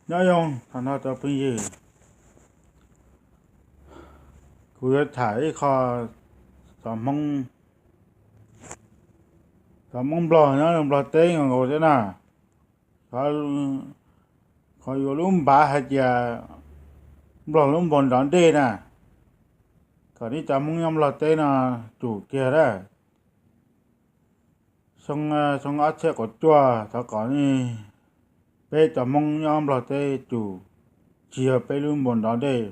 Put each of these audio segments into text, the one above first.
Nyob zoo tag nrho cov phooj ywg, kuv yuav tham ib qho cov Hmoob, cov Hmoob Nplog nyob Nplog teb nkaus thiab na. Qhov yuav lub npav hais tias Nplog lub npog nrov dej na, kom nej cov Hmoob nyob Nplog teb no tsum kiag na. Xyoo ob txhiab kaum cuaj thov kom nej, peb cov Hmoob nyob Nplog teb tsum tsis yog peb lub npog nrov dej,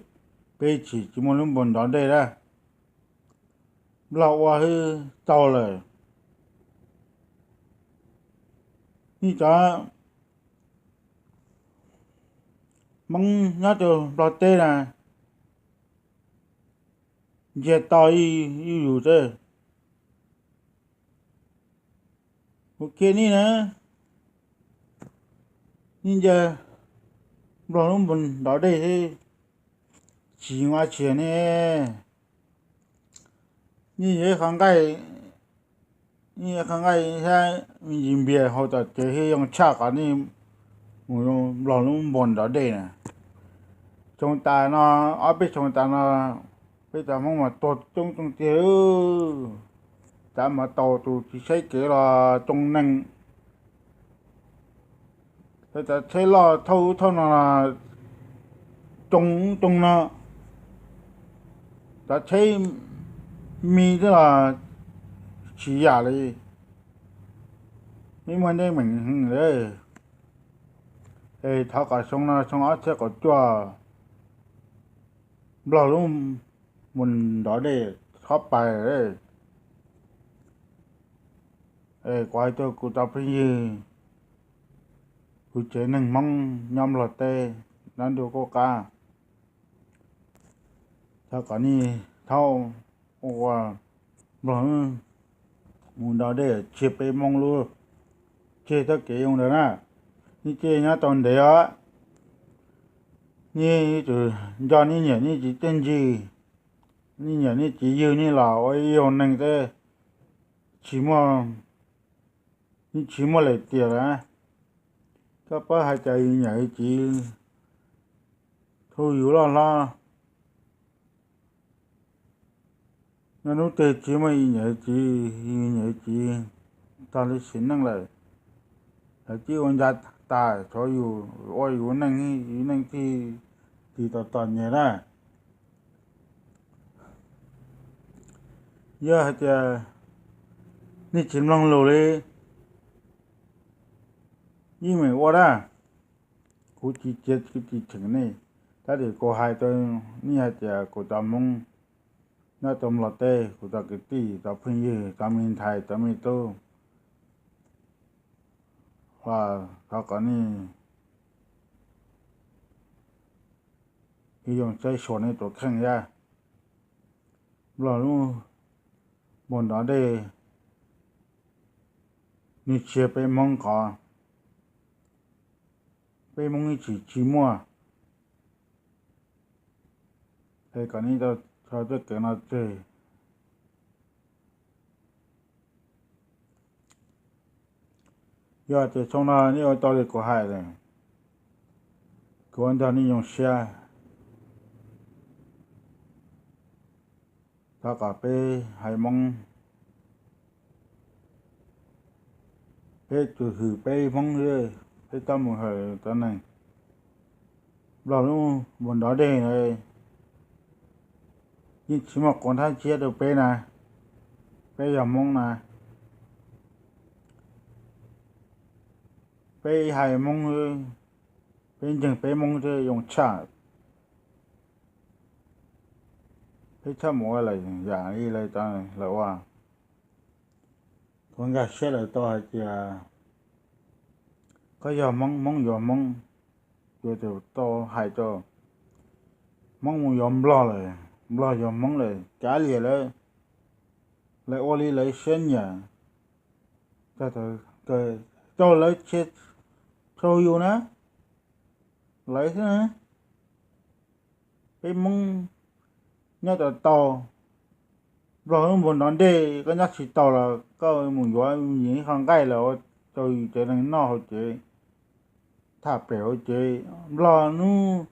peb tsis tsis muaj lub npog nrov dej na. Nplog ua hwb tau lawm. Nej cov Hmoob nyob rau Nplog teb na, ntsia tau ib yus xwb. Kuv qhia nej na, nej ntsia Nplog lub npog nrov dej xwb, tsis ua tsi ne. Nej yuav ib qho nqaij, nej yuav ib qho nqaij thiab me ntsis npias hau tom tsev thiab yoo tshaj qhov nej mus Nplog lub npog nrov dej na. Xyoo tas no, ob peb xyoo tas no, peb cov Hmoob mas tuag coob coob tiag. Tav mas tau tus tsis saib kev los coob neeg. Cov tsheb loj thauj ub thauj no coob coob no, cov tsheb me xwb los tsis yam li. Nej muaj teeb meem heev. Es thov kom xyoo no xyoo ob txhiab kaum cuaj Nplog lub npog nrov dej txhob pais. Es kuv hais rau kuv cov phooj ywg, kuv tsev neeg Hmoob nyob Nplog teb, nyob ntuj qub qab, thov kom nej thaub ua Nplog mus nrov dej tseg peb Hmoob lub, tseg txoj kev zoo ntawd na. Nej cia nyob tau ntev os. Nej yuav tsum nco nej niam nej txiv txiaj ntsig, nej niam nej txiv ywg nej los ua ib yam neeg xwb, tsis muaj, nej tsis muaj lem tiam lawm. Koj paub hais tias yus niam yus txiv thu yus loj hlob, nyob hnub twg tsis muaj yus niam yus txiv, yus niam yus txiv tag li sim neej lawm, lawv twb ua ncaj tas, tshuav yus ua yus neej, yus neej thiaj tsis tos tos nyias na. Yog hais tias nej tsis mloog lus li, yeej meem ua na. Kuv tsis cia, kuv tsis cheem nej, tab sis kuv hais rau nej hais tias kuv cov Hmoob nyob rau Nplog teb, kuv cov kwv tij, cov phooj ywg, cov me ntxhais, cov me tub, thov kom nej ib zoo saib xyuas nej tus kheej thiab. Nplog lub npog nrov dej, nws tsis yog peb Hmoob qhov, peb Hmoob ib txwm tsis muaj. Es kom nej tso txoj kev no tseg. Yog tias xyoo no nej ua tau li kuv hais lawm, kuv ua nrog nej zoo siab. Thov kom peb haiv Hmoob, peb tsum hwm peb Hmoob, peb txhob mus hawm cov neeg. Nplog lub npog nrov dej na, yeej tsis muaj quav nthab tsiab rau peb na. Peb yog Hmoob na, peb ib haiv Hmoob, peb ntseeg peb Hmoob thiaj zoo tshaj. Peb txhob mus ua lawm yam li lawv ua. Kuv nkag siab lawm tau hais tias koj yog Hmoob, Hmoob yuav Hmoob, yuav tsum tau hais rau Hmoob mus yuav Nplog lawm, Nplog yuav Hmoob lawm, kav liam lawv, lawv ua li lawv siab nyiam, rau lawv tsis txhaum yus na, lawv xwb na. Peb Hmoob nyob tau tau, Nplog lub npog nrov dej koj nyob tsis tau los koj mus yuav ib qho nqaij los ua rau yus tsev neeg noj hauv tsev, tham pem hauv ces Nplog hnub,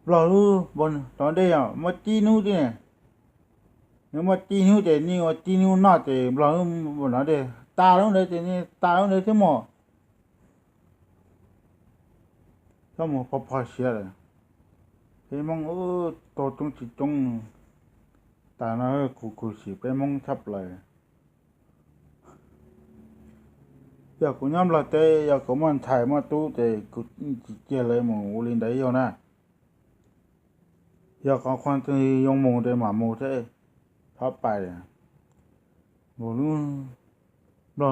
Nplog lub npoo nrov dej os muaj tsib hnub thiab ne. Nws muaj tsib hnub ces nej ua tsib hnub noj ces Nplog lub npoo nrov dej tas lub ntawd ces nej tas lub ntawd thiab mog. Txhob mus pho pho siav lawm. Peb Hmoob ua tau coob tsis coob, tas no kuv khuv xim peb Hmoob tshaj plaws. Yog kuv nyob Nplog teb, yog kuv muaj ntxhais muaj tub ces kuv tsis cia lawv mus ua li ntawd yog na. Yog qhov qhuas twg yoo mus ces mam mus thiab, txhob pais. Nplog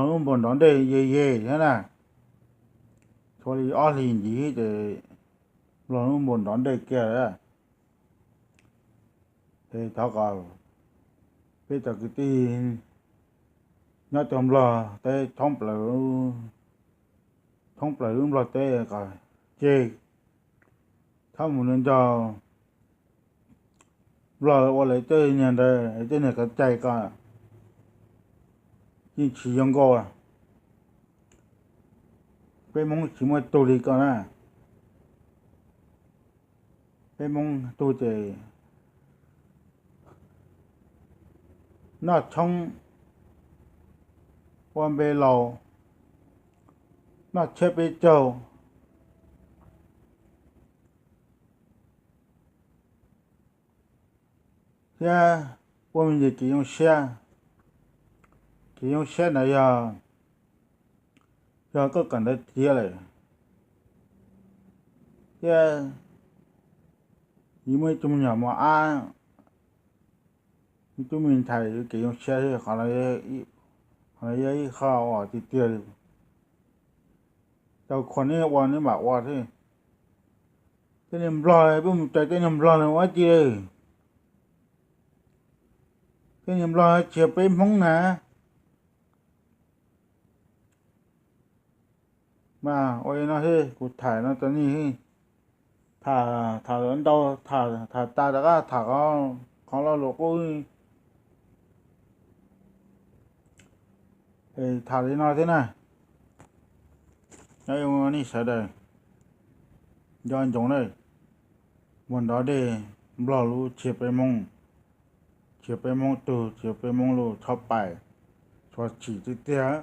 lub npoo nrov dej ye ye thiab na, txhua li ob hlis ntxiv ces Nplog lub npoo nrov dej kiag lawm. Es thov kom peb cov kwv tij nyob rau Nplog teb thoob plaws, thoob plaws lub Nplog teb kom tseg, txhob mus nrog Nplog ua lawv tej niag ntawd, tej niag kev cai ko yeej tsis zoo nkauj. Peb Hmoob tsis muaj tug li ko na. Peb Hmoob tug ces noj tshoob ua npe laus, noj tshiab peb caug thiab ua me ntsis kev zoo siab. Kev zoo siab ntawd yog, yog koj kawm ntawv tiav lawm thiab yus muaj ib tug me nyuam mos ab, ib tug me ntxhais, kev zoo siab thiab. Qhov no yog ib qho uas tiag tiag li, tau khuas neb ua neb mam ua thiab. Tej niag Nplog peb mus caw tej niag Nplog los ua dab tsi? Tej niag Nplog tsis yog peb Hmoob na. Mas ua li no xwb, kuv tham no rau nej, tham, tham ntau, tham tas rov qab tham qhov lo lus qub. Tham li no thiab na, nyob zoo nej sawv daws, nco ntsoov na, npoo nrov dej Nplog lub tsis yog peb Hmoob, tsis yog peb Hmoob tug, tsis yog peb Hmoob lub, txhob pais, txhob tsim tiag tiag.